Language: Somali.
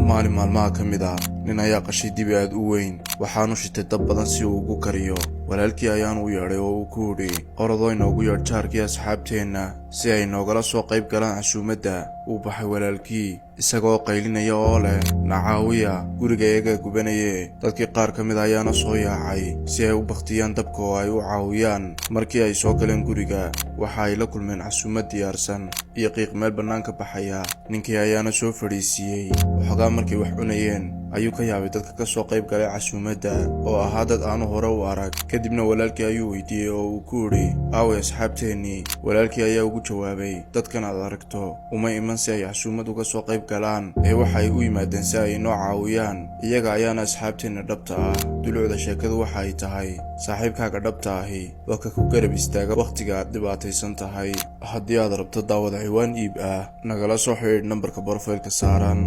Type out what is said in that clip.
Maalin maalmaha ka mid ah, nin ayaa qashay dibi aad u weyn, waxaanu shitay dab badan si uu ugu kariyo. Walaalkii ayaanu u yeedhay oo uu ku yidhi, "Orodoo inoogu yeedh jaarkii asxaabteenna si ay noogala soo qayb galaan casuumadda." Wuu baxay walaalkii isagoo qaylinaya oo leh, "Nacaawiya, guriga iyagaa gubanaye." Dadkii qaar ka mid ayaana soo yaacay si ay u bakhtiyaan dabka oo ay u caawiyaan. Markii ay soo galeen guriga, waxa ay la kulmeen casuumad diyaarsan iyo qiiq meel bannaan ka baxaya. Ninkii ayaana soo fadhiisiiyey. Waxoogaa markay wax cunayeen ayuu ka yaabay dadka ka soo qayb galay casuumadda oo ahaa dad aanu hore u arag. Kadibna walaalkii ayuu weydiiyey oo uu ku idhi, "Aaway asxaabteennii?" Walaalkii ayaa ugu jawaabay, "Dadkan aad aragto uma iman si ay casuumad uga soo qayb galaan, ee waxa ay u yimaadeen si ay inoo caawiyaan. Iyaga ayaana asxaabteenna dhabta ah." Dulucda sheekadu waxa ay tahay, saaxiibkaaga dhabta ahi waa ka ku garab istaaga wakhtiga aad dhibaataysan tahay. Haddii aad rabto, daawada, ciwaan iib ah, nagala soo xidhiidh nambarka profile-ka saaran.